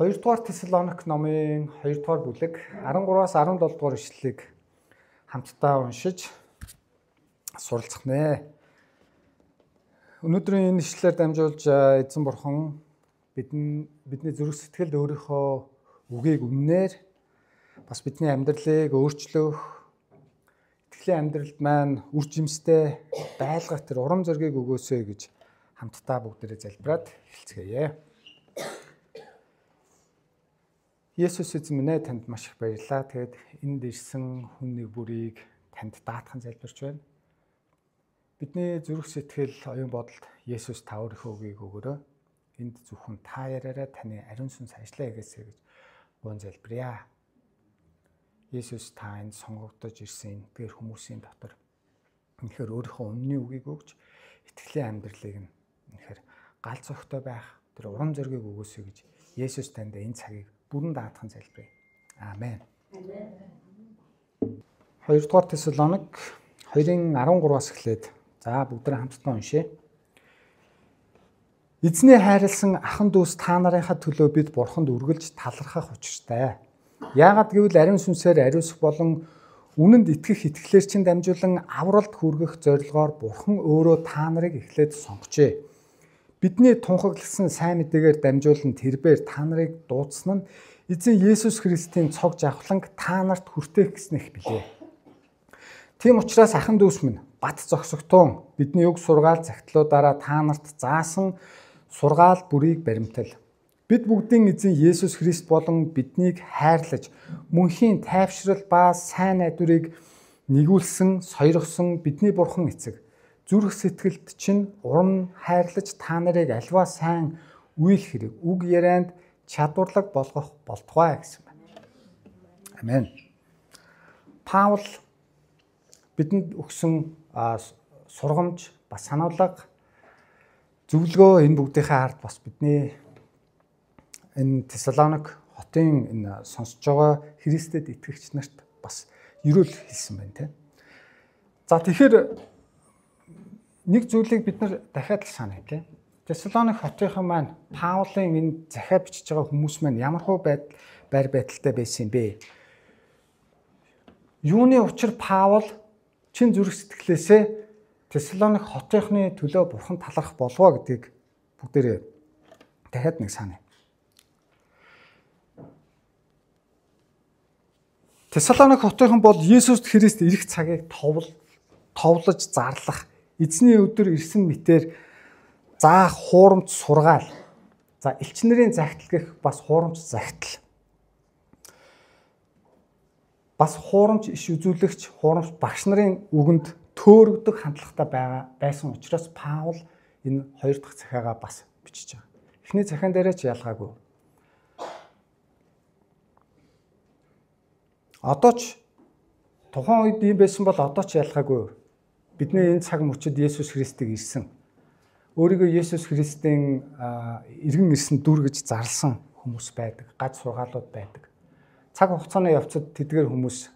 2-р Тесалоник номын 2-р бүлэг 13-аас 17 дугаар ишлэлийг хамтдаа уншиж суралцах нэ. Өнөөдрийн энэ ишлэлээр дамжуулж эзэн бурхан бидний зүрх сэтгэлд өөрийнхөө үгийг үннээр бас бидний амьдралыг өөрчлөх, итгэлийн амьдралд маань үр жимстэй байлгах тэр урам зоригийг өгөөсэй гэж хамтдаа бүгдээрээ залбираад эхэлцгээе. Есүс эзэн минь ээ, танд маш их баярлалаа. Тэгээд энд ирсэн хүн нэг бүрийг танд даатхан залбирч байна. Бидний зүрх сэтгэл, оюун бодолд Есүс та өөрийнхөө үгийг өгөөрэй. Энд зөвхөн та яриараа таны ариун сүнс ажиллаа хийгээсэй гэж гуйн залбирая. Есүс та энд сонгогдож ирсэн эдгээр хүмүүсийн дотор үнэхээр өөрийнхөө өмнөний үгийг өгч итгэлийн амьдралыг нь үнэхээр гал зохитой байх тэр урам зоригийг өгөөсэй гэж Есүс танд энэ цагийг бүрэн даатхан залбирая. Аамен. 2-р Тесалоник 2:13-аас эхлээд за бүгд хамтдаа уншъя. Эзний хайрлсан ахан дүүс та нарынхаа төлөө бид бурханд үргэлж талархах учиртай. Яагаад гэвэл ариун сүнсээр ариусах болон үнэнд итгэх итгэлээр чинь дамжуулан авралд хүргэх зорилгоор бурхан өөрөө та нарыг эхлээд сонгожээ. Бидний тунхагласан сайн мэдээгээр дамжуулан тэрбээр та нарыг дуудсан нь эзэн Есүс Христийн цог жавхланг та нарт хүртээх гэснэх билээ. Тийм учраас ахан дүүс минь бат зогсогтун бидний уг сургаал захидлуудаараа та нарт заасан сургаал бүрийг баримтал. Бид бүгдийн эзэн Есүс Христ болон биднийг хайрлаж мөнхийн тайвшрал ба сайн найдварыг нэгүүлсэн, сойрхсон бидний бурхан эцэг зүрх сэтгэлд чинь урам хайрлаж та нарыг альва сайн үйл хэрэг үг ярианд чадварлаг болгох болтугай гэсэн байна. Амен. Паул бидэнд өгсөн сургамж бас сануулга зөвлөгөө энэ бүгдийнхээ ард бас бидний энэ Тесалоник хотын энэ сонсож байгаа Христэд итгэгч нарт бас ерөөл хэлсэн байна тийм. За тэгэхээр нэг зүйлийг бид нар дахиад л саная тийм. Тесалоник хотынхан маань Паулын энэ захиа бичиж байгаа хүмүүс маань ямар хуу байр байдалтай байсан юм бэ? Юуны учир Паул чин зүрх сэтгэлээсээ Тесалоник хотынхны төлөө бурхан талархах болов гэдгийг бүгдээрээ дахиад нэг саная. Тесалоник хотынхан бол Есүс Христ ирэх цагийг товлож зарлах эзний өдөр ирсэн мэтээр заах хуурамч сургаал. За элч нарын захидал гэх бас хуурамч захидал. Бас хуурамч иш үзүүлэгч, хуурамч багш нарын үгэнд төөрөгдөх хандлагатай байсан учраас Паул энэ хоёр дахь захиагаа бас бичиж байгаа. Эхний захиан дээрээ ч ялгаагүй. Одоо ч тухайн үед ийм байсан бол одоо ч ялгаагүй. Бидний энэ цаг мөчид Есүс Христийг ирсэн. Өөрийгөө Есүс Христийн иргэн ирсэн дүр гэж зарлсан хүмүүс байдаг, гаж сургаалууд байдаг. Цаг хугацааны явцад тэдгээр хүмүүс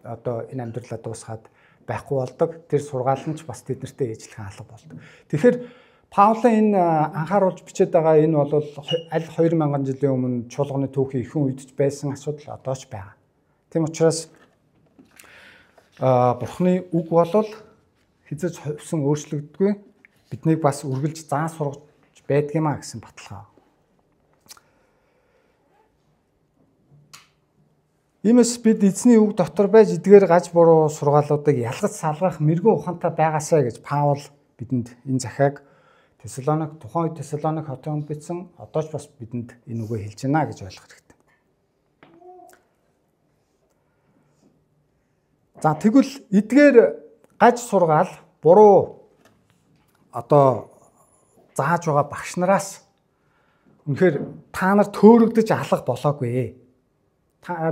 одоо энэ амьдралаа дуусгаад байхгүй болдог. Тэр сургаал нь ч бас тэднэртэй ээжлэхэн алга болдог. Тэгэхээр Паулын энэ анхааруулж бичээд байгаа энэ бол аль 2000 жилийн өмнө чуулганы түүхийн ихэнх үед ч байсан асуудал одоо ч байгаа. Тийм учраас Бурхны үг бол хэзээ ч хувьсан өөрчлөгддөггүй, биднийг бас үргэлж заан сургаж байдаг юм а гэсэн баталгаа. Иймээс бид эзний үг дотор байж эдгээр гаж буруу сургаалуудыг ялгаж салгах мэрэгэн ухаантай байгаасай гэж Паул бидэнд энэ захиаг Тесалоник тухайн үед Тесалоник хотын хүнд бичсэн, одоо ч бас бидэнд энэ үгээ хэлж байна гэж ойлгох хэрэгтэй. За тэгвэл эдгээр гаж сургаал буруу одоо зааж байгаа багш нараас үнэхээр та нар төөрөгдөж алга болоогүй.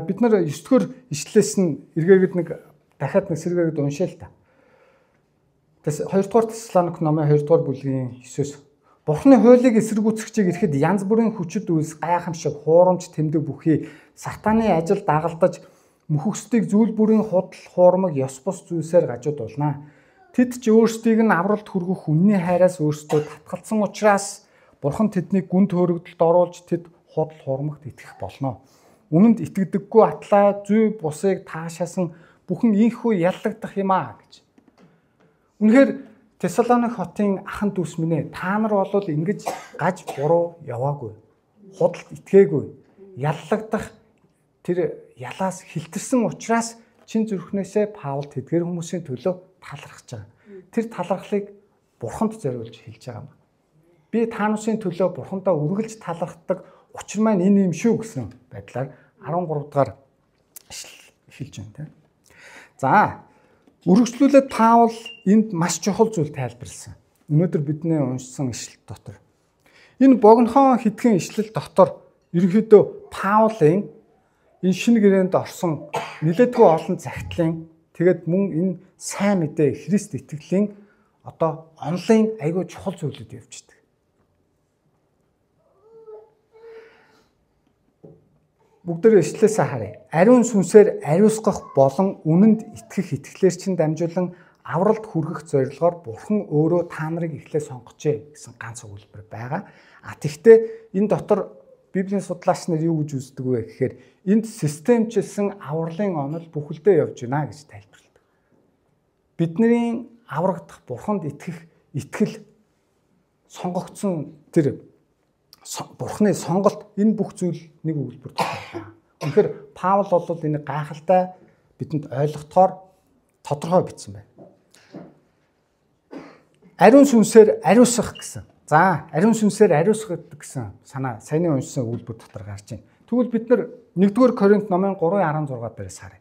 Бид нар 9-р ишлэлээс нь эргээгээд нэг дахиад нэг сэргээгээд уншъя л та. 2-р Тесалоник номын 2-р бүлгийн 9-өөс Бурхны хуулийг эсэргүүцэгчийг ирэхэд янз бүрийн хүчит үйлс, гайхамшиг, хуурамч тэмдэг бүхий сатаны ажил дагалдаж мөхөксдийг зүйл бүрийн худал хуурмаг ёс бус зүйлсээр гажуудулнаа. Тэд ч өөрсдийг нь авралт хүргэх үнний хайраас өөрсдөө татгалцсан учраас Бурхан тэднийг гүн төөрөгдөлд оруулж тэд худал хуурмагт итгэх болно. Үнэнд итгэдэггүй атлаа зүй бусыг таашаасан бүхэн инхүү яллагдах юм аа гэж. Үнэхээр Тесалоник хотын ахан дүүс минь ээ, та нар бол ингэж гаж буруу яваагүй. Худалд итгээгүй. Яллагдах тэр ялаас хилтерсэн учраас чин зүрхнээсээ Паул тэдгэр хүмүүсийн төлөө талархаж байгаа. Тэр талархлыг Бурханд зориулж хэлж байгаа юм. Би та нарын төлөө Бурхандаа үргэлж талархдаг учир маань энэ юм шүү гэсэн байдлаар 13 дугаар хэлж байна тийм. За, үргэлжлүүлээд Паул энд маш чухал зүйл тайлбарласан. Өнөөдөр бидний уншсан ишлэл дотор. Энэ богинохон хэдхэн ишлэл дотор ерөнхийдөө Паулын энэ шинэ гэрээнд орсон нэлээдгүй олон захидлын, тэгээд мөн энэ сайн мэдээ Христ итгэлийн одоо онлын айгүй чухал зүйлүүд явждаг. Бүгдээр ишлээсээ харъя. Ариун сүнсээр ариусгах болон үнэнд итгэх итгэлээр чинь дамжуулан авралд хүргэх зорилгоор Бурхан өөрөө та нарыг эхлээ сонгожээ гэсэн ганц өгүүлбэр байгаа. А тэгвэл энэ дотор Библийн судлаач нар юу гэж үздэг вэ гэхээр энд системчилсэн авралын онол бүхэлдээ явж байна гэж тайлбарладаг. Бидний аврагдах Бурханд итгэх итгэл сонгогдсон тэр Бурхны сонголт энэ бүх зүйл нэг өгүүлбэр дотор байна. Үнэхээр Паул бол энэ гайхалтай бидэнд ойлгохоор тодорхой бичсэн байна. Ариун сүнсээр ариусгах гэсэн. За, ариун сүнсээр ариусгах гэсэн санаа саяны уншсан өгүүлбэр дотор гарч байна. Тэгвэл бид нар 1-р Коринт номын 3:16 дээрээс харъя.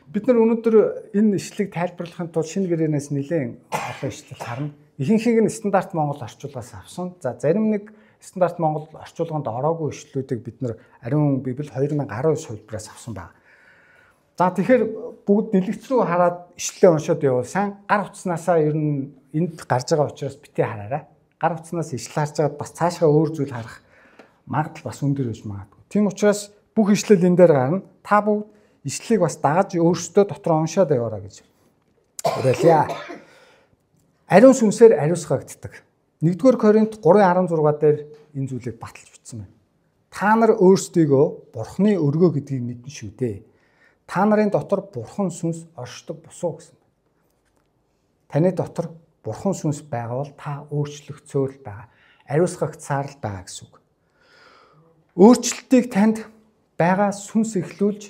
Бид нар өнөөдөр энэ ишлэгийг тайлбарлахын тулд шинэ гэрээнээс нэлээд олон ишлэл харна. Ихэнхийг нь стандарт Монгол орчуулгаас авсан. За, зарим нэг стандарт Монгол орчуулганд ороогүй ишлүүдийг бид нар Ариун Библи 2019 хувилбараас авсан байна. За, тэгэхээр бүгд дэлгэц рүү хараад ишлэлээ уншаад явуул сайн гар утаснаасаа ер нь энд гарч байгаа учраас битгий хараарай. Гар утаснаас ишлэл харж байгаад бас цаашгаа өөр зүйл харах магадлал бас өндөр байж магадгүй. Тийм учраас бүх ишлэл энэ дээр гарна. Та бүгд ишлэлийг бас дагаж өөрсдөө дотор уншаад яваарай гэж уриалъя. Ариун сүнсээр ариусгагддаг. 1-р Коринт 3:16 дээр энэ зүйлийг баталж бичсэн байна. Та нар өөрсдийгөө Бурхны өргөө гэдгийг мэднэ шүү дээ. Та нарын дотор Бурхан сүнс оршдог бусуу гэсэн. Таны дотор Бурхан сүнс байгаа бол та өөрчлөгдсөөр л байгаа. Ариусгагдсаар л байгаа гэсэн үг. Өөрчлөлтийг танд байгаа сүнс эхлүүлж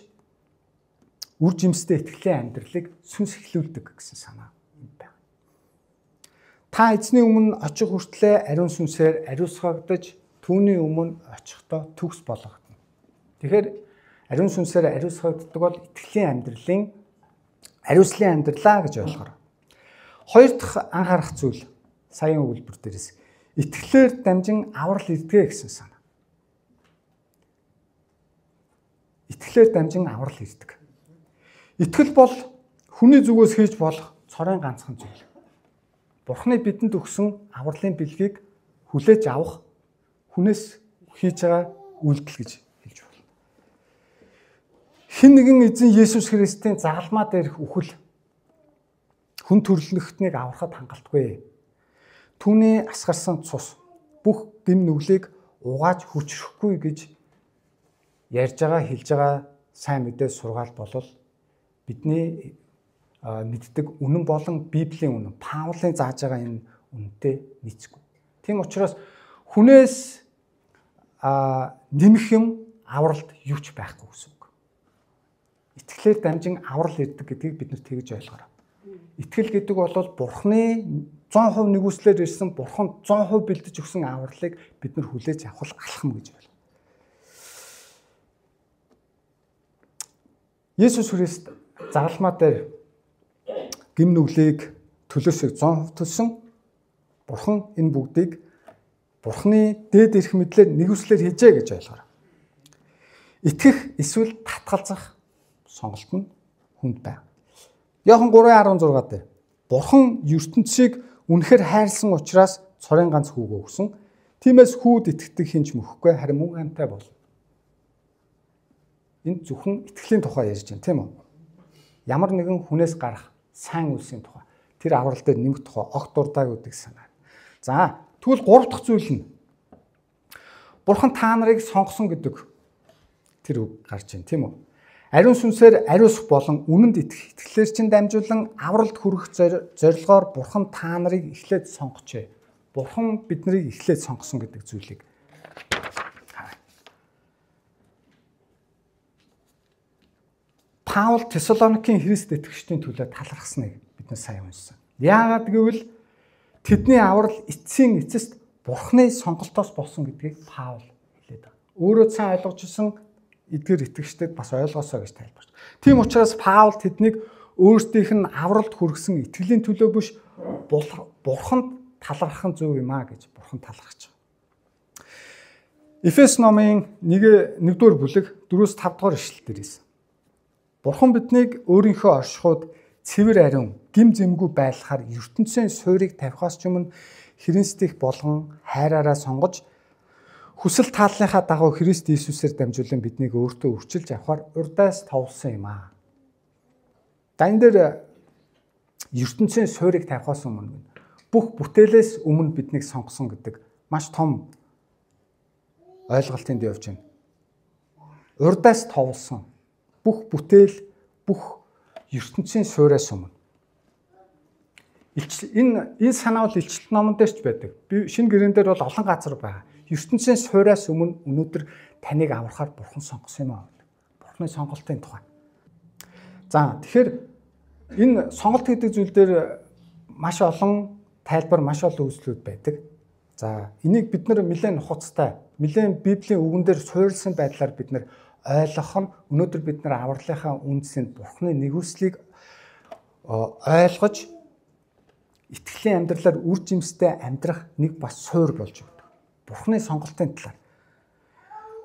үр жимстэй итгэлийн амьдралыг сүнс эхлүүлдэг гэсэн санаа байна. Та эзний өмнө очих хүртлээр ариун сүнсээр ариусгагдаж түүний өмнө очихдоо төгс болгогдно. Тэгэхээр ариун сүнсээр ариусгагддаг бол итгэлийн амьдралын ариуслын амьдралаа гэж ойлгоорой. Хоёр дахь анхаарах зүйл саяын өгүүлбэр дээрээс итгэлээр дамжин аврал ирдэг гэсэн санаа. Итгэлээр дамжин аврал ирдэг. Итгэл бол хүний зүгээс хийж болох цорын ганцхан зүйл. Бурхны бидэнд өгсөн авралын бэлгийг хүлээж авах хүнээс хийж байгаа үйлдэл гэж хэлж болно. Хэн нэгэн эзэн Есүс Христийн загалмаа дээрх үхэл хүн төрлөختнийг аврахад хангалтгүй. Түүний асгарсан цус бүх гэм нүглийг угааж хүчрэхгүй гэж ярьж байгаа, хэлж байгаа сайн мэдээ сургаал болол бидний мэддэг үнэн болон Библийн үнэн, Паулын зааж байгаа энэ үнэнтэй нийцэхгүй. Тийм учраас хүнээс нэмэх юм авралт юу ч байхгүй гэсэн үг. Итгэлээр дамжин аврал ирдэг гэдгийг бид нар тэгж ойлгоорой. Итгэл гэдэг бол Бурхны 100% нэгүслээр ирсэн, Бурхан 100% бэлдэж өгсөн авралыг бид нар хүлээж авах алхам гэж ойлгоо. Есүс Христ загалмаа дээр гэм нүглийг төлөөсөө 100% төлсөн. Бурхан энэ бүгдийг Бурханы дээд эрх мэдлээр нэгүслээр хийжээ гэж ойлгоорой. Итгэх эсвэл татгалзах сонголт нь хүнд байна. Иохан 3:16 дээр Бурхан ертөнцийг үнэхээр хайрлсан учраас цорын ганц хүүгөө өгсөн. Тиймээс хүүд итгэдэг хинч мөхгүй харин мөн хамтай болно. Энд зөвхөн итгэлийн тухай ярьж байна, тийм үү? Ямар нэгэн хүнээс гарах сайн үйлсийн тухай, тэр аврал дээр нэмэх тухай огт дурдаагүй гэдэг санаа. За, тэгвэл гурав дахь зүйл нь Бурхан та нарыг сонгосон гэдэг тэр үг гарч байна, тийм үү? Ариун сүнсээр ариусах болон үнэнд итгэх итгэлээр чинь дамжуулан авралд хүрэх зорилгоор Бурхан та нарыг эхлээд сонгочээ. Бурхан биднийг эхлээд сонгосон гэдэг зүйлийг харъя. Паул Тесалоникийн Христ итгэгчдийн төлөө талархсныг бид нар сайн уншсан. Яагаад гэвэл тэдний аврал эцсийн эцэст Бурханы сонголтоос болсон гэдгийг Паул хэлээд байгаа. Өөрөө сайн ойлгож исэн эдгээр итгэгчдэд бас ойлгосоо гэж тайлбарч. Тийм учраас Паул тэднийг өөрсдийнх нь авралд хүргэсэн итгэлийн төлөө биш Бурханд талархах нь зөв юм а гэж Бурхан талархаж байгаа. Эфес номын 1-р бүлэг 4-5 дугаар ишлэл дээр ирсэн. Бурхан биднийг өөрийнхөө оршихуйд цэвэр ариун, гим зэмгүй байлгахаар ертөнцийн суурийг тавихаас ч өмнө Христийг болгон хайраараа сонгож хүсэл тааллынхаа дагуу Христ Иесусээр дамжуулан биднийг өөртөө өрчилж авахар урдаас товлсон юм аа. За энэ дээр ертөнцийн суурийг тавихаас өмнө бүх бүтээлээс өмнө биднийг сонгосон гэдэг маш том ойлголтын явж байна. Урдаас товлсон бүх бүтээл, бүх ертөнцийн суураас өмнө. Энэ санаа бол илчлэл номон дээр ч байдаг. Би шинэ гэрэн дээр бол олон газар байгаа. Ертөнцийн суураас өмнө өнөөдөр таныг аврахаар Бурхан сонгосон юм аа. Бурханы сонголтын тухай. За тэгэхээр энэ сонголт гэдэг зүйл дээр маш олон тайлбар, маш олон үзлүүд байдаг. За энийг бид нар нэлээд нухацтай, нэлээд Библийн үгэн дээр суурилсан байдлаар бид нар ойлгох нь өнөөдөр бид нар авралынхаа үндсэнд Бурханы нэгүслийг ойлгож итгэлийн амьдралаар үр жимстэй амьдрах нэг бас суур болж өгдөг. Бурханы сонголтын талаар.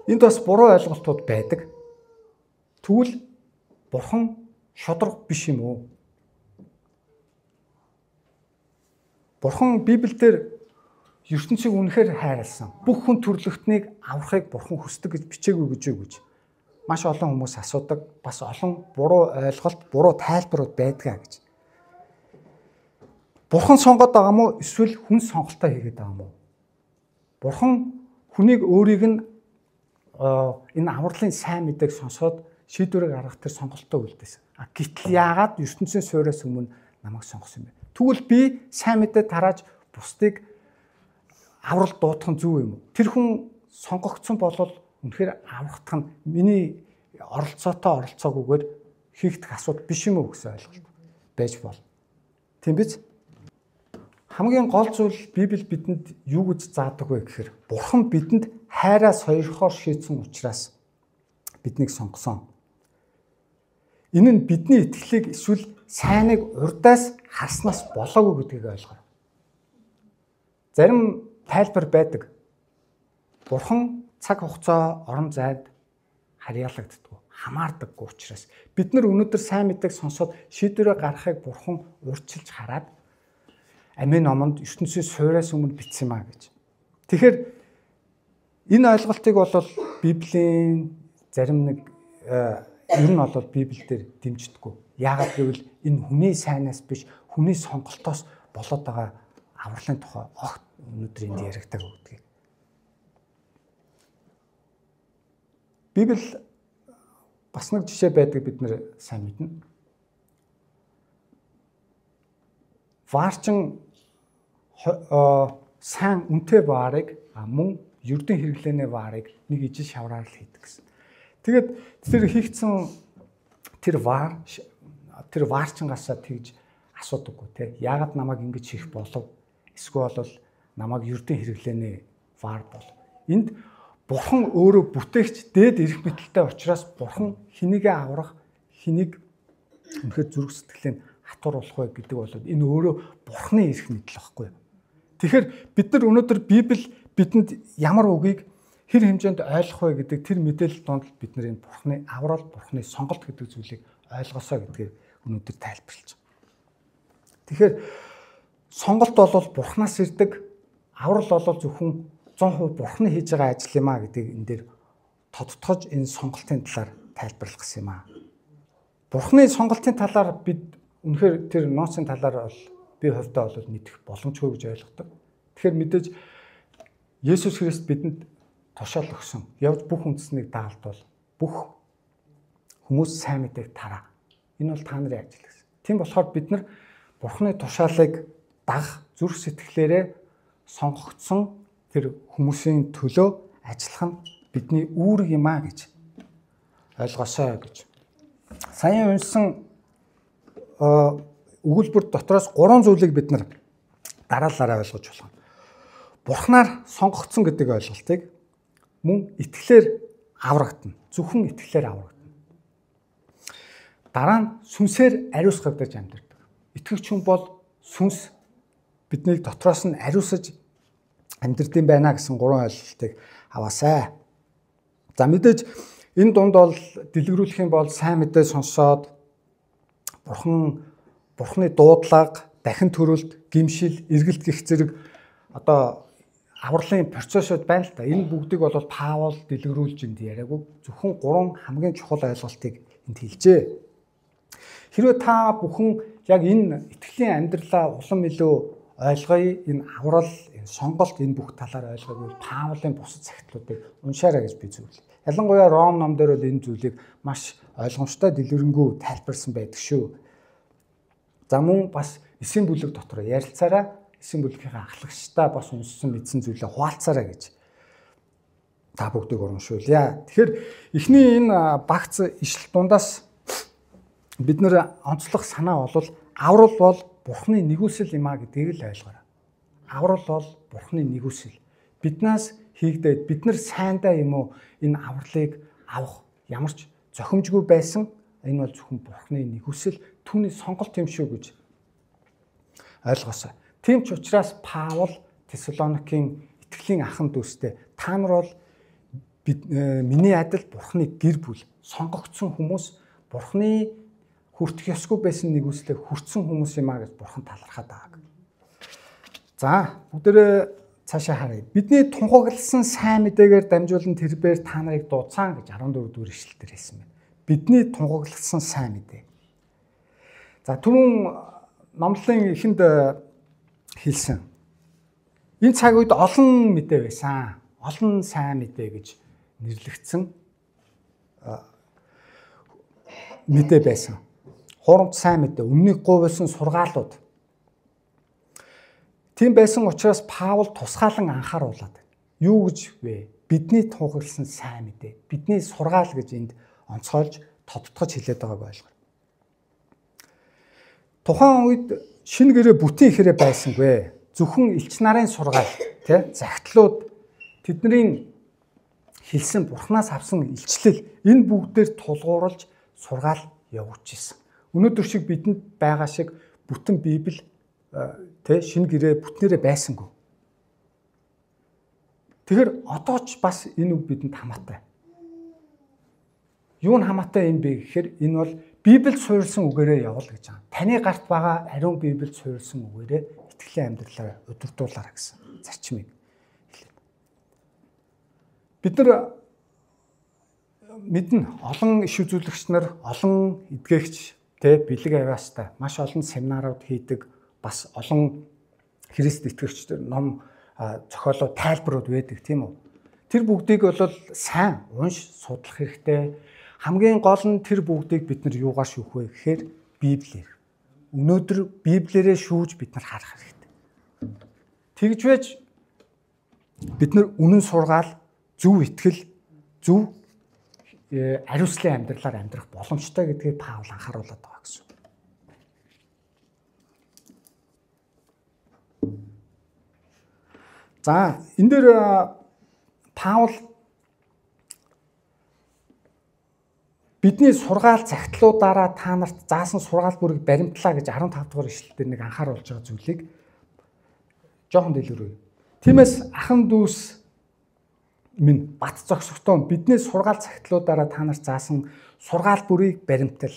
Энд бас буруу ойлголтууд байдаг. Тэгвэл Бурхан шударга биш юм уу? Бурхан Библиэлд ертөнцийг үнэхээр хайрласан. Бүх хүн төрлөختнийг аврахыг Бурхан хүсдэг гэж бичээгүй гэж юу гэж маш олон хүмүүс асуудаг. Бас олон буруу ойлголт, буруу тайлбарууд байдгаа гэж. Бурхан сонгоод байгаа мó эсвэл хүн сонголтоо хийгээд байгаа мó? Бурхан хүнийг өөрийг нь энэ авралын сайн мэдээг сонсоод шийдвэрийг гаргах тэр сонголтоо үлдээсэн. А гэтэл яагаад ертөнцийн суураас өмнө намайг сонгосон юм бэ? Тэгвэл би сайн мэдээ тарааж бусдыг аврал дуудах нь зөв юм уу? Тэр хүн сонгогдсон болол үнэхээр аврагдах нь миний оролцоотой оролцоогүйгээр хийгдэх асуудал биш юм уу гэсэн ойлголт байж болно. Тийм биз? Хамгийн гол зүйл Библи бидэнд юу гэж заадаг вэ гэхээр Бурхан бидэнд хайраа сойрхоор шийдсэн учраас биднийг сонгосон. Энэ нь бидний итгэлийг эсвэл сайныг урдаас харснаас болоогүй гэдгийг ойлгоё. Зарим тайлбар байдаг. Бурхан цаг хугацаа орон зайд харьяалагддаг, хамаардаггүй учраас бид нар өнөөдөр сайн мэдээг сонсоод шийдвэрээ гаргахыг Бурхан урьдчилж хараад Амийн номонд ертөнцийн суураас өмнө бичсэн юм а гэж. Тэгэхээр энэ ойлголтыг бол Библийн зарим нэг ер нь бол Библиэлд дэмждэггүй. Яагаад гэвэл энэ хүний сайнаас биш, хүний сонголтоос болоод байгаа авралын тухай огт өнөөдөр энд яригдаг гэдгийг. Библи бас нэг жишээ байдаг бид нэр сайн мэднэ. Ваарчин сайн үнэтэй ваарыг мөн ердийн хэрэглээний ваарыг нэг ижил шавраар л хийдэг гэсэн. Тэгээд тэр хийгдсэн тэр ваар тэр ваарчингаасаа тэгж асуудаггүй те. Яагаад намайг ингэж хийх болов? Эсвэл бол намайг ердийн хэрэглээний ваар бол. Энд Бурхан өөрөө бүтээгч дээд эрх мэдэлтэй учраас Бурхан хэнийгээ аврах, хэнийг үнэхээр зүрх сэтгэлийг хатууруулах вэ гэдэг бол энэ өөрөө Бурханы эрх мэдэл байхгүй юу? Тэгэхээр бид нар өнөөдөр Библи бидэнд ямар үгийг хэр хэмжээнд ойлгох вэ гэдэг тэр мэдээлэл донд бид нар энэ Бурханы аврал, Бурханы сонголт гэдэг зүйлийг ойлгосоо гэдгийг өнөөдөр тайлбарлаж байгаа. Тэгэхээр сонголт бол Бурханаас ирдэг, аврал бол зөвхөн 100% Бурханы хийж байгаа ажил юм а гэдгийг энэ дээр тодтогч энэ сонголтын талаар тайлбарлах гэсэн юм а. Бурханы сонголтын талаар бид үнэхээр тэр нууцын талаар бол би хувьдаа бол мэдэх боломжгүй гэж ойлгодог. Тэгэхээр мэдээж Есүс Христ бидэнд тушаал өгсөн. Явж бүх үндэснийг дагалдуул. Бүх хүмүүс сайн мэдээг тараа. Энэ бол та нарын ажил гэсэн. Тийм болохоор бид нар Бурхны тушаалыг дагах зүрх сэтгэлээрээ сонгогдсон тэр хүмүүсийн төлөө ажиллах нь бидний үүрэг юм а гэж ойлгосоо гэж. Саяхан уншсан өгүүлбэр дотроос гурван зүйлийг бид нар дараалалаараа ойлгож болох. Бурхнаар сонгогдсон гэдэг ойлголтыг мөн итгэлээр аврагдана. Зөвхөн итгэлээр аврагдана. Дараа нь сүнсээр ариусгагдаж амьдардаг. Итгэгч хүн бол сүнс биднийг дотроос нь ариусгаж амьдэрдэм байна гэсэн гурван ойлголтыг аваасай. За мэдээж энэ дунд бол дэлгэрүүлэх юм бол сайн мэдээ сонсоод Бурхны дуудлага, дахин төрөлт, гимшил, эргэлт гэх зэрэг одоо авралын процессууд байна л да. Энэ бүгдийг бол Паул дэлгэрүүлж энд яриаггүй. Зөвхөн гурван хамгийн чухал ойлголтыг энд хэлжээ. Хэрвээ та бүхэн яг энэ итгэлийн амьдралаа улам илүү ойлгоё, энэ аврал, энэ сонголт, энэ бүх талаар ойлгоогүй Паулын бусад захидлуудыг уншаарай гэж би зөвлөе. Ялангуяа Ром ном дээр бол энэ зүйлийг маш ойлгомжтой дэлгэрэнгүй тайлбарсан байдаг шүү. За мөн бас эсийн бүлэг дотор ярилцаарай, эсийн бүлгийнхээ ахлагчтай бас уншсан мэдсэн зүйлээ хуваалцаарай гэж та бүгдийг урамшуулъя. Тэгэхээр эхний энэ багц ишлэл дундаас бид нэр онцлох санаа бол аврал бол Бурхны нэгүсэл юм а гэдгийг л ойлгоорой. Аврал бол Бурхны нэгүсэл. Биднээс хийгдээд бид нар сайндаа юм уу энэ авралыг авах ямар ч зохимжгүй байсан. Энэ бол зөвхөн Бурхны нэгүсэл, түүний сонголт юм шүү гэж ойлгосоо. Тийм ч учраас Паул Тесалоникийн итгэлийн ахан дүүстэй та нар бол миний адил Бурхны гэр бүл, сонгогдсон хүмүүс, Бурхны хүртэх ёсгүй байсан нэгүслээ хүртсэн хүмүүс юм а гэж Бурхан талархаад байгааг. За бүгдээрээ цаашаа харъя. Бидний тунхагласан сайн мэдээгээр дамжуулан тэрбээр та нарыг дуудсан гэж 14 дугаар ишлэл дээр хэлсэн байна. Бидний тунхагласан сайн мэдээ. За түрүүн номлолын эхэнд хэлсэн. Энэ цаг үед олон мэдээ байсан. Олон сайн мэдээ гэж нэрлэгдсэн мэдээ байсан. Хуурамч сайн мэдээ, өмнөг гуйвалсан сургаалууд. Тийм байсан учраас Паул тусгаалan анхааруулад байна. Юу гэж вэ? Бидний тунхагласан сайн мэдээ, бидний сургаал гэж энд онцгойлж тодтогч хэлээд байгааг ойлгоё. Тухайн үед шинэ гэрээ бүтэн ихэрээ байсангүй. Зөвхөн элч нарын сургаал, тэ, захидлууд, тэдний хэлсэн Бурханаас авсан илчлэл энэ бүгдээр тулгуурлаж сургаал явуулж исэн. Өнөөдөр шиг бидэнд байгаа шиг бүтэн Библи тэ шинэ гэрээ бүтнээрээ байсангүй. Тэгэхээр одоо ч бас энэ үг бидэнд хамаатай. Юу нь хамаатай юм бэ гэхээр энэ бол Библиэд суурилсан үгээрээ явуул гэж байгаа. Таны гарт байгаа ариун Библиэд суурилсан үгээрээ итгэлийн амьдралаа удирдуулаарай гэсэн зарчмыг хэлээд. Бид нар мэднэ, олон иш үзүүлэгч нар, олон эдгээгч тэ бэлэг авиастай маш олон семинарууд хийдэг, бас олон Христ итгэгчдэр ном зохиолоо тайлбарууд байдаг, тийм үү? Тэр бүгдийг бол сайн унш судлах хэрэгтэй. Хамгийн гол нь тэр бүгдийг бид нар юугаар шүүх вэ гэхээр Библиэр. Өнөөдөр Библиэрээ шүүж бид нар харах хэрэгтэй. Тэгж байж бид нар үнэн сургаал, зөв итгэл, зөв ариуслын амьдралаар амьдрах боломжтой гэдгийг Паул анхааруулад байгаа гэсэн. За энэ дээр Паул бидний сургаал захидлуудаараа та нарт заасан сургаал бүрийг баримтлаа гэж 15 дугаар ишлэл дээр нэг анхааруулж байгаа зүйлийг жоохон дэлгэрүүлье. Тиймээс ахан дүүс минь бат зогсогтон бидний сургаал захидлуудаараа та нарт заасан сургаал бүрийг баримтал.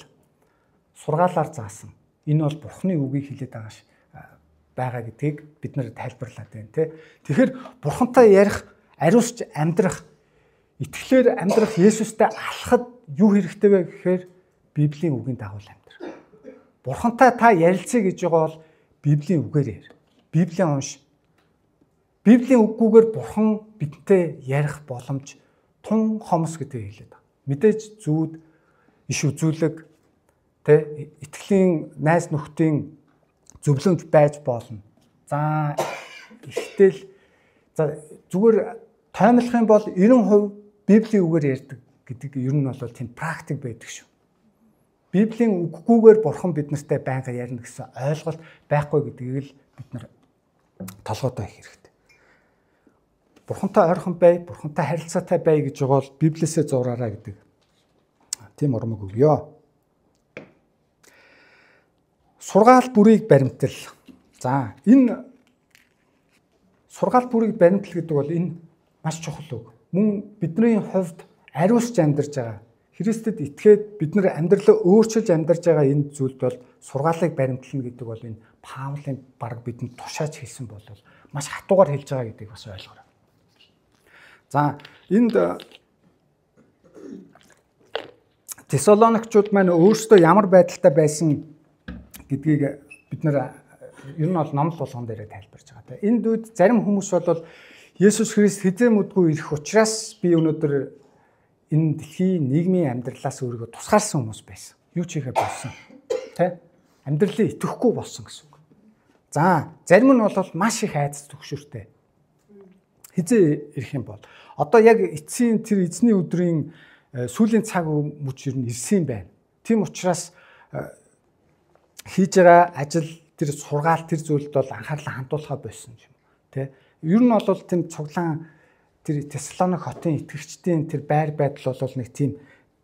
Сургаалаар заасан. Энэ бол Бурхны үгийг хэлээд байгаа гэдгийг бид нар тайлбарлаад байна, тэ. Тэгэхээр Бурхантай ярих, ариусч амьдрах, итгэлээр амьдрах, Есүстэй алхахад юу хэрэгтэй вэ гэхээр Библийн үгийн дагуу амьдрах. Бурхантай та ярилцъя гэж байгаа бол Библийн үгээр ярь. Библийн унш. Библийн үггүйгээр Бурхан бидэнтэй ярих боломж тун хомс гэдгийг хэлээд байгаа. Мэдээж зүуд, иш үзүүлэг, тэ итгэлийн найз нөхдийн зөвлөмж байж болно. За ихтэл за зүгээр тоймлох юм бол 90% Библийн үгээр ярьдаг гэдэг ер нь бол тийм практик байдаг шүү. Библийн үггүйгээр Бурхан бид нартай байнга ярина гэсэн ойлголт байхгүй гэдгийг л бид нар толгойдоо их хэрэгтэй. Бурхантай ойрхон бай, Бурхантай харилцаатай бай гэж байгаа бол Библиэсээ зураарай гэдэг тийм урмаг өгье. Сургаал бүрийг баримтал. За энэ сургаал бүрийг баримтал гэдэг бол энэ маш чухал үг. Мөн бидний хувьд ариусч амьдарч байгаа, Христэд итгээд бид нар амьдралаа өөрчилж амьдарч байгаа энэ зүйлд бол сургаалыг баримтлана гэдэг бол энэ Паулын баг бидэнд тушааж хэлсэн бол маш хатуугаар хэлж байгаа гэдгийг бас ойлгоорой. За энд Тесалоникчууд маань өөрсдөө ямар байдалтай байсан гэдгийг бид нар ер нь бол номлол болгон дээрээ тайлбарж байгаа. Энд үед зарим хүмүүс бол Есүс Христ хэзээ мүдгүй ирэх учраас би өнөөдөр энэ дэлхийн нийгмийн амьдралаас өөрийгөө тусгаарласан хүмүүс байсан. Юу ч хийхээ болсон. Тэ? Амьдралын итгэхгүй болсон гэсэн үг. За, зарим нь бол маш их айдас түгшүүртэй. Хэзээ ирэх юм бол одоо яг эцсийн тэр эзний өдрийн сүүлийн цаг мөч ер нь ирсэн юм байна. Тийм учраас хийж байгаа ажил тэр сургаал тэр зүйлд бол анхаарлаа хандуулахаа болсон юм. Тэ? Ер нь бол тийм цуглаан тэр Тесалоник хотын итгэгчдийн тэр байр байдал бол нэг тийм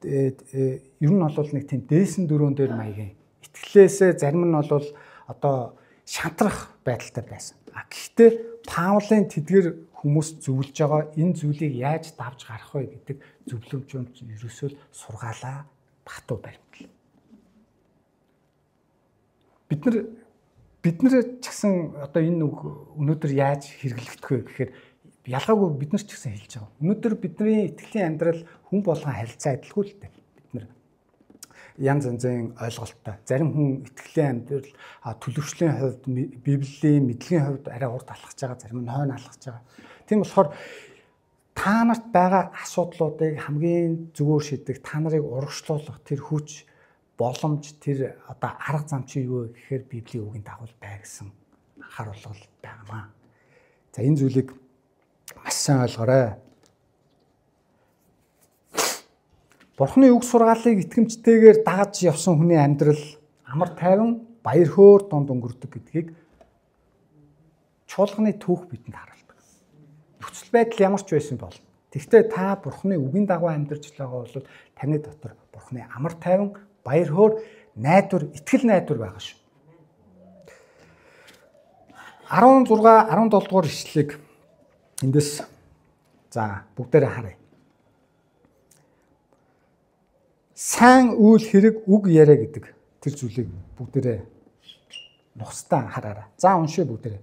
ер нь бол нэг тийм дээсэн дөрөөн дээр маягийн итгэлээсээ зарим нь бол одоо шантрах байдалтай байсан. А гэхдээ Паулын тэдгэр хүмүүс зөвлөж байгаа энэ зүйлийг яаж давж гарах вэ гэдэг зөвлөмж ерөөсөө сургаалаа батуу баримтлал. Бид нар ч гэсэн одоо энэ үг өнөөдөр яаж хэрэглэгдэх вэ гэхээр ялгаагүй бид нар ч гэсэн хэлж байгаа. Өнөөдөр бидний итгэлийн амьдрал хүн болгон харилцаа адилгүй л дээ. Бид нар янз янзын ойлголттой. Зарим хүн итгэлийн амьдрал төлөвшлийн хувьд, Библийн мэдлэгийн хувьд арай урд алхаж байгаа, зарим нь хойно алхаж байгаа. Тийм болохоор та нарт байгаа асуудлуудыг хамгийн зөвөр шийдэх, та нарыг урагшлуулах тэр хүч, боломж, тэр одоо арга зам чи юу вэ гэхээр Библийн үгийн дагуу бай гэсэн анхааруулга байгаамаа. За энэ зүйлийг маш сайн ойлгоорой. Бурхны үг сургаалыг итгэмжтэйгээр дагаж явсан хүний амьдрал амар тайван, баяр хөөр дунд өнгөрдөг гэдгийг чуулганы түүх бидэнд харуулдаг. Нөхцөл байдал ямар ч байсан бол. Тэгвэл та Бурхны үгийн дагуу амьдарч байгаа бол таны дотор Бурхны амар тайван, баяр хөөр, найдвар, итгэл найдвар байгаа шүү. 16, 17 дугаар ишлэгийг эндээс за бүгдээрээ харъя. Сайн үйл хэрэг үг яриа гэдэг тэр зүйлийг бүгдээрээ нухацтай хараарай. За уншия бүгдээрээ.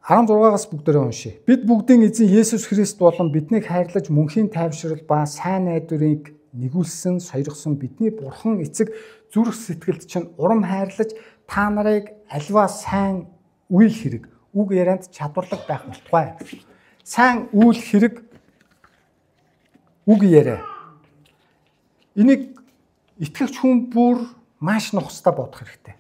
16-аас бүгдээрээ уншия. Бид бүгдийн эзэн Есүс Христ болон биднийг хайрлаж мөнхийн тайвшрал ба сайн найдварыг нэгүүлсэн, сойрхсон бидний Бурхан эцэг зүрх сэтгэлд чинь урам хайрлаж та нарыг альва сайн үйл хэрэг үг ярианд чадварлаг байх болтугай. Сайн үйл хэрэг үг яриа. Энийг итгэгч хүн бүр маш нухацтай бодох хэрэгтэй.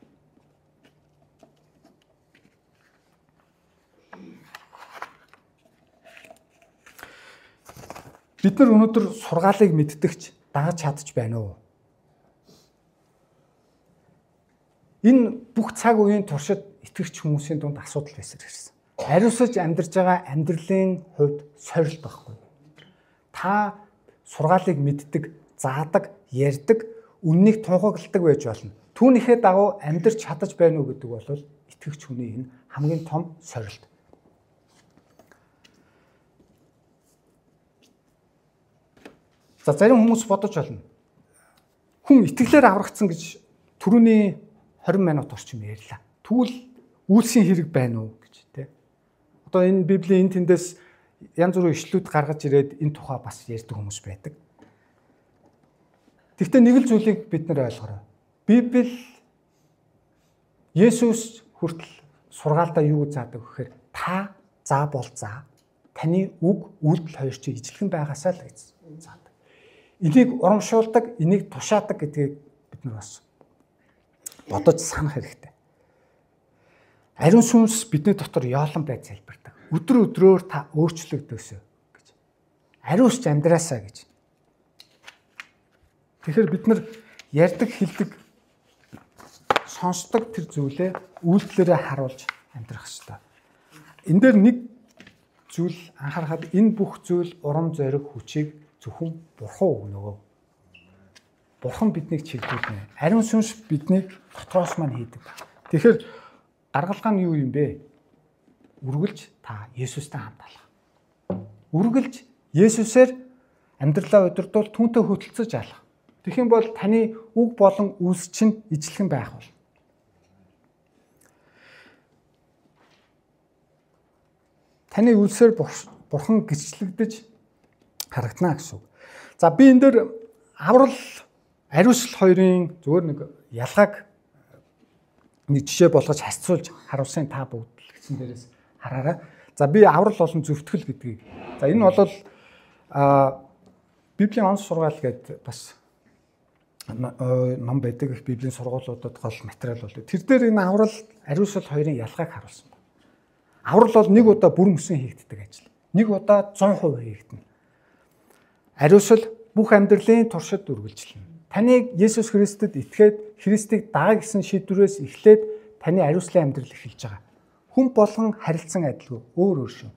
Бид нар өнөөдөр сургаалыг мэддэгч дагаж чадж байна уу? Энэ бүх цаг үеийн туршид итгэгч хүмүүсийн дунд асуудал байсаар ирсэн. Ариусаж амьдарч байгаа амьдралын хувьд сорилт байхгүй. Та сургаалыг мэддэг, заадаг, ярьдаг, үннийг тунхагладаг байж болно. Түүнийхээ дагуу амьдарч чадаж байна уу гэдэг бол итгэгч хүний энэ хамгийн том сорилт. За зарим хүмүүс бодож болно. Хүн итгэлээр аврагдсан гэж түрүүний 20 минут орчим ярьлаа. Тэгвэл үйлсийн хэрэг байна уу гэж тэ. Одоо энэ Библийн энэ тэндээс янз бүрийн ишлүүд гаргаж ирээд энэ тухай бас ярьдаг хүмүүс байдаг. Гэхдээ нэг л зүйлийг бид нар ойлгоорой. Библи Есүс хүртэл сургаалдаа юу заадаг гэхээр Та заа бол заа. Таны үг үйлдэл хоёр чинь ижилхэн байгаасаа л гэж заадаг. Энийг урамшуулдаг, энийг тушаадаг гэдгийг бид нар бас бодож санах хэрэгтэй. Ариун сүнс бидний дотор яолон байж залбирдаг. Өдөр өдрөөр та өөрчлөгдөөсэй гэж. Ариусч амьдраасаа гэж. Тэгэхээр бид нар ярьдаг, хэлдэг, сонсдог тэр зүйлээ үйлдэлээрээ харуулж амьдрах ёстой. Энэ дээр нэг зүйл анхаарахад энэ бүх зүйл урам зориг хүчийг зөвхөн Бурхан өгнө. Бурхан биднийг чиглүүлнэ. Ариун сүнс биднийг дотроос маань хийдэг. Тэгэхээр гаргалгаа нь юу юм бэ? Үргэлж та Есүстэй хамт алах. Үргэлж Есүсээр амьдралаа удирдуул, түүнтэй хөтөлцөж алах. Тэгэх юм бол таны үг болон үйлс чинь ижилхэн байх болно. Таны үйлсээр Бурхан гэрчлэгдэж харагдана гэсэн үг. За би энэ дээр аврал, ариусл хоёрын зүгээр нэг ялгааг нэг жишээ болгож харьцуулж харуулсан, та бүгд л гэсэн дээрээс хараарай. За би аврал болон зөвтгөл гэдгийг. За энэ бол Библийн онц сургаал гэдэг бас ном байдаг. Библийн сургуулиудад гол материал бол. Тэр дээр энэ аврал, ариусл хоёрын ялгааг харуулсан байна. Аврал бол нэг удаа бүр мөсөн хийгддэг ажил. Нэг удаа 100% хийгдэнэ. Ариусл бүх амьдралын туршид үргэлжлэнэ. Таныг Есүс Христэд итгээд Христийг дага гэсэн шийдвэрээс эхлээд таны ариуслын амьдрал эхэлж байгаа. Хүн болгон харилцан адилгүй өөр өөр шүү.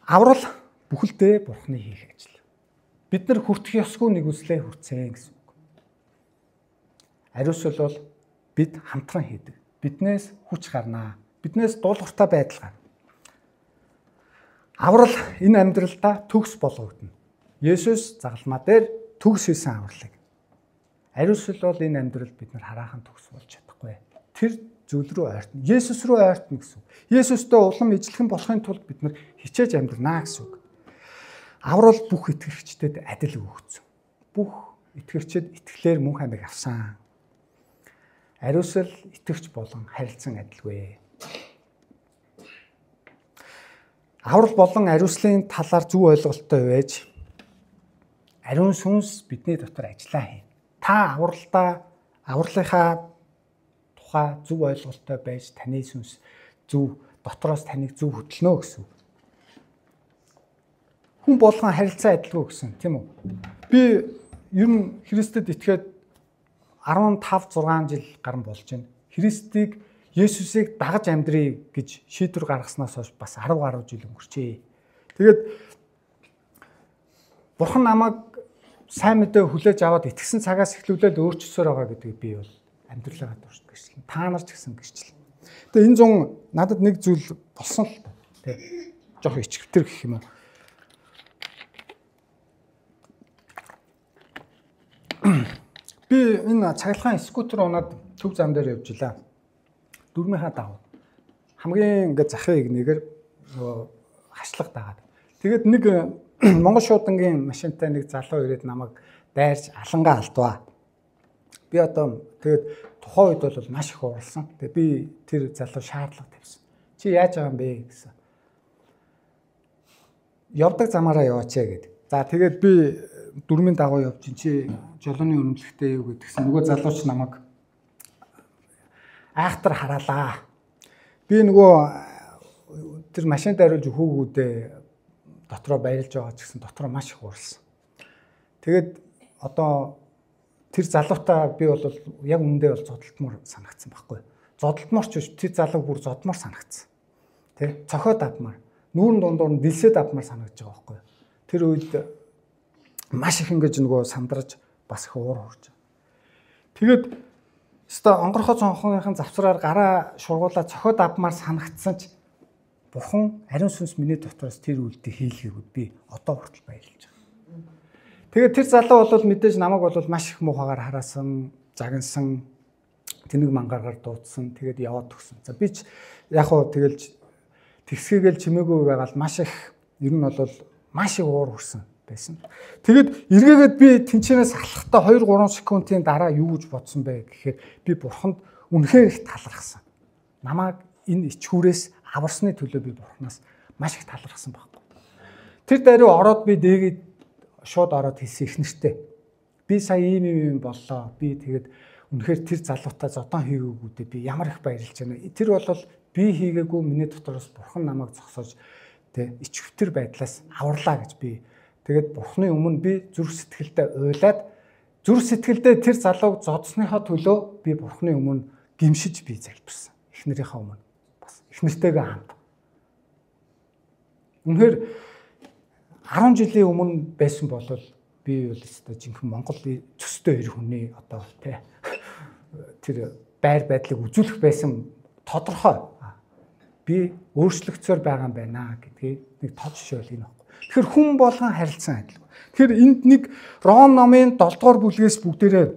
Аврал бүхэлдээ Бурхны хийх ажил. Бид нар хүртэх ёсгүй нэгүслээ хүртсэн гэсэн үг. Ариусл бол бид хамтран хийдэг. Биднээс хүч гарнаа. Биднээс дуулууртай байдал гарна. Аврал энэ амьдралдаа төгс болгогдно. Есүс загалмаа дээр төгс хийсэн авралыг. Ариусл бол энэ амьдралд бид нар хараахан төгс болж чадахгүй. Тэр зүйл рүү ойртно. Есүс рүү ойртно гэсэн үг. Есүстэй улам ижилхэн болохын тулд бид нар хичээж амьдрнаа гэсэн үг. Аврал бүх итгэгчдэд адил өгөгдсөн. Бүх итгэгчид итгэлээр мөнх амийг авсан. Ариусл итгэгч болон харилцан адилгүй. Аврал болон ариуслын талаар зөв ойлголттой байж ариун сүнс бидний дотор ажиллаа хийнэ. Та авралынхаа тухай зөв ойлголттой байж таны сүнс зөв дотроос таныг зөв хөтлөнө гэсэн үг. Хүн болгон харилцаа адилгүй гэсэн, тийм үү? Би ер нь Христэд итгээд 15 6 жил гарan болж байна. Христийг, Есүсийг дагаж амьдрий гэж шийдвэр гаргаснаас хойш бас 10 гаруй жил өнгөрчээ. Тэгээд Бурхан намайг сайн мэдээ хүлээж аваад итгэсэн цагаас эхлүүлээд өөрчилсөөр байгаа гэдгийг би бол амьдралаа туршид гэрчлэн. Та нар ч гэсэн гэрчлэн. Тэгээ энэ зун надад нэг зүйл болсон л та. Тэ. Жохо ичгэвтер гэх юм уу. Би энэ цахилгаан скутер унаад төв зам дээр явж илаа. Дөрмийнхаа дагуу. Хамгийн ингээд захын игнэгээр нөгөө хашлаг дагаад. Тэгээд нэг Монгол шуудангийн машинтай нэг залуу ирээд намайг дайрч алангаа алдваа. Би одоо тэгээд тухайн үед бол маш их уурлсан. Тэгээд би тэр залуу шаардлага тавьсан. Чи яаж байгаа юм бэ гэсэн. Явдаг замаараа яваач гэдэг. За тэгээд би дөрмийн дагуу явж чинь чи жолооны өрөмлөхтэй юу гэдгсэн. Нөгөө залууч намайг айхтар хараалаа. Би нөгөө тэр машинд хариулж хүүгүүдээ дотроо баярлж байгаа ч гэсэн дотроо маш их уурлсан. Тэгээд одоо тэр залуутай би бол яг үнэндээ бол зодтолтмор санагдсан байхгүй. Зодтолтмор ч биш, тэр залуу бүр зодмор санагдсан. Тэ? Цохиод авмаар, нүүрэн дундуур нь дэлсээд авмаар санагдаж байгаа байхгүй. Тэр үед маш их ингэж нөгөө сандарч бас их уур хурж. Тэгээд өстой онгорхой цонхныхын завсраар гараа шургуулаа цохиод авмаар санагдсан ч Бурхан ариун сүнс миний дотроос тэр үйлдэл хийлгээгүй би одоо хүртэл баярлж байгаа. Тэгээд тэр залуу бол мэдээж намайг бол маш их муухагаар хараасан, загнасан, тэнэг мангааргаар дуудсан, тэгээд яваад төгсөн. За би ч яг хуу тэгэлж тэгсгээгээл чимээгүй байгаал маш их ер нь бол маш их уур хүрсэн байсан. Тэгээд эргээгээд би тэнчэнээс алхахдаа 2 3 секундын дараа юу гэж бодсон бэ гэхээр би Бурханд үнэхээр их талархсан. Намайг энэ ичхүүрээс аварсны төлөө би Бурханаас маш их талархсан байхгүй. Тэр даруй ороод би дээгээд шууд ороод хэлсэн их нэртэй. Би сая ийм ийм боллоо. Би тэгээд үнэхээр тэр залуутай зодон хийгээгүүдээ би ямар их баярлж байна. Тэр бол би хийгээгүй миний дотроос Бурхан намайг зогсоож тэ ичвтер байдлаас аварлаа гэж би тэгээд Бурханы өмнө би зүрх сэтгэлдээ уйлаад зүрх сэтгэлдээ тэр залууг зодсныхоо төлөө би Бурханы өмнө гимшиж би залбирсан. Эхнэрийнхээ өмнө бас эхнэртэйгээ хамт. Үнэхээр 10 жилийн өмнө байсан бол би бол өстой жинхэнэ Монгол төстэй эр хүний одоо тэ тэр байр байдлыг үзүүлэх байсан тодорхой би өөрчлөгдсөөр байгаа юм байна гэдгийг нэг тод жишээ бол энэ баггүй. Тэгэхээр хүн болгон харилцан адилгүй. Тэгэхээр энд нэг Ром номын 7 дугаар бүлгээс бүгдээрээ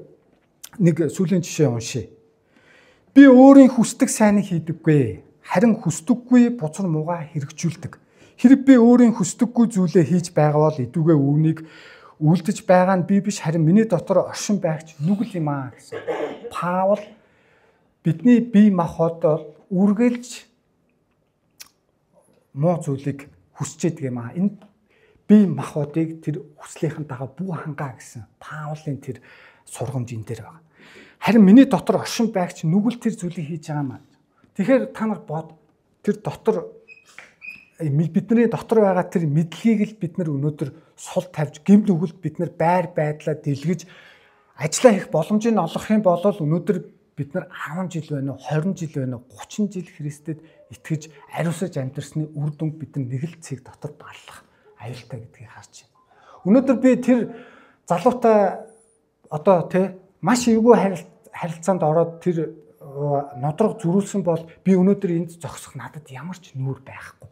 нэг сүүлийн жишээ уншъя. Би өөрийн хүсдэг сайныг хийдэггүй. Харин хүсдэггүй бузар муугаа хэрэгжүүлдэг. Хэрэг би өөрийн хүсдэггүй зүйлээ хийж байгаа бол идүүгээ үүнийг үлдэж байгаа нь би биш харин миний дотор оршин байгч нүгэл юм аа гэсэн. Паул бидний бие махбод бол үргэлж муу зүйлийг хүсэж идэг юм аа. Энэ бие махбодыг тэр хүслийнхэн дагаа бүү хангаа гэсэн Паулын тэр сургамж энэ дээр байгаа. Харин миний дотор оршин байгч нүгэл тэр зүйлийг хийж байгаа юм аа. Тэгэхээр та нар бод тэр дотор бидний дотор байгаа тэр мэдлэгийг л бид нар өнөөдөр сул тавьж гим нүгэлд бид нар байр байдлаа дэлгэж ажиллаа хийх боломжийг олгох юм бол өнөөдөр бид нар 10 жил байна уу 20 жил байна уу 30 жил Христэд итгэж ариусаж амьдарсны үр дүнг бид нар нэг л цэг дотор баллах аюултай гэдгийг харж байна. Өнөөдөр би тэр залуутай одоо тий маш эвгүй харилцаанд ороод тэр нудраг зөрүүлсэн бол би өнөөдөр энд зогсох надад ямар ч нүүр байхгүй.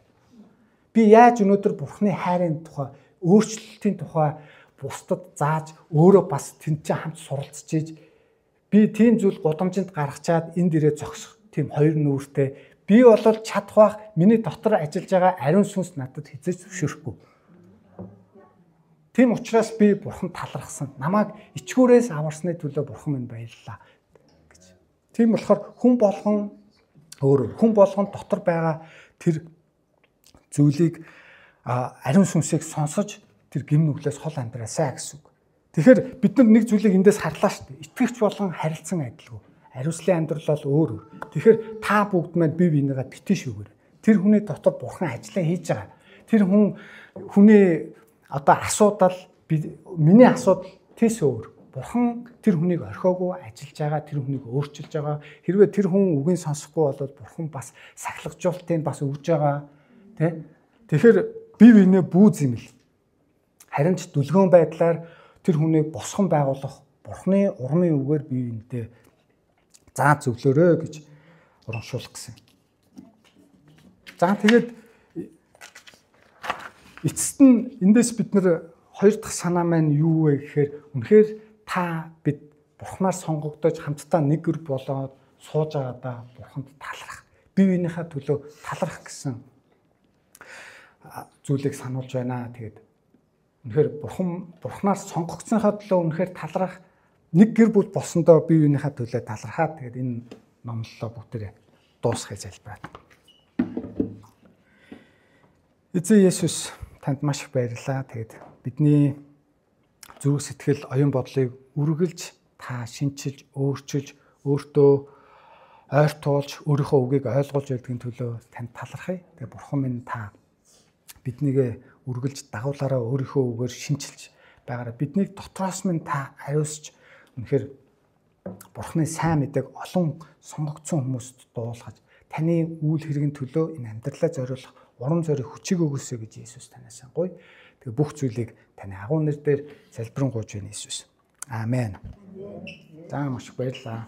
Би яаж өнөөдөр Бурхны хайрын тухай, өөрчлөлтийн тухай бусдад зааж өөрөө бас тэнцэн хамт суралцж ийж би тийм зүйл гудамжинд гаргачаад энд ирээ зогсох тийм хоёр нүүртэй би бол чадах бах миний дотор ажиллаж байгаа ариун сүнс надад хэзээ ч зөвшөөрөхгүй. Тийм учраас би Бурхан талархсан. Намайг ичгүүрээс аварсны төлөө Бурхан минь баярлалаа гэж. Тийм болохоор хүн болгон өөр хүн болгон дотор байгаа тэр зүйлийг ариун сүнсийг сонсож тэр гим нүглээс хол амьдраасай гэсэн үг. Тэгэхээр бид нар нэг зүйлийг эндээс харлаа шүү дээ. Итгэгч болгон харилцан адилгүй. Ариуслын амьдрал бол өөр өөр. Тэгэхээр та бүгд маань бие биенийгээ битгий шүүгэр. Тэр хүний дотор Бурхан ажиллаа хийж байгаа. Тэр хүний одоо асуудал миний асуудал тэс өөр. Бурхан тэр хүнийг орхиогүй ажиллаж байгаа, тэр хүнийг өөрчилж байгаа. Хэрвээ тэр хүн үгийг сонсохгүй бол Бурхан бас сахилгажуултыг бас өгж байгаа. Тэ? Тэгэхээр бие биенээ бүү зэмэл. Харин ч дүлгөөн байдлаар тэр хүнийг босгон байгуулах Бурханы урмын үгээр бие биендээ заа зөвлөөрэй гэж урамшуулах гэсэн. За тэгээд эцэст нь эндээс бид нар хоёр дахь санаа маань юу вэ гэхээр үнэхээр та бид Бурханаар сонгогдож хамтдаа нэг гэр болоод сууж байгаадаа Бурханд талархах. Бие биенийхээ төлөө талархах гэсэн зүйлийг сануулж байна. Тэгээд үнэхээр Бурханаар сонгогдсныхаа төлөө үнэхээр талархах нэг гэр бүл болсондоо бие биенийхээ төлөө талархаад тэгээд энэ номлолоо бүгдээрээ дуусгахыг залбираа. Эзэн Есүс танд маш их баярлалаа. Тэгээд бидний зүрх сэтгэл, оюун бодлыг үргэлж та шинчилж, өөрчилж, өөртөө ойртуулж, өөрийнхөө үгийг ойлгуулж байдгийн төлөө танд талархъя. Тэгээд Бурхан минь та биднийг үргэлж дагуулаараа өөрийнхөө үгээр шинчилж байгаараа биднийг дотроос минь та ариусч үнэхээр Бурханы сайн мэдээг олон сонгогдсон хүмүүст дуулгаж таны үйл хэргийн төлөө энэ амьдралаа зориулах урам зориг хүчийг өгөөсэй гэж Иесус танаас гуй. Тэгээ бүх зүйлийг таны агуу нэр дээр залбирanгуйж байна Иесус. Аамен. За маш их баярлалаа.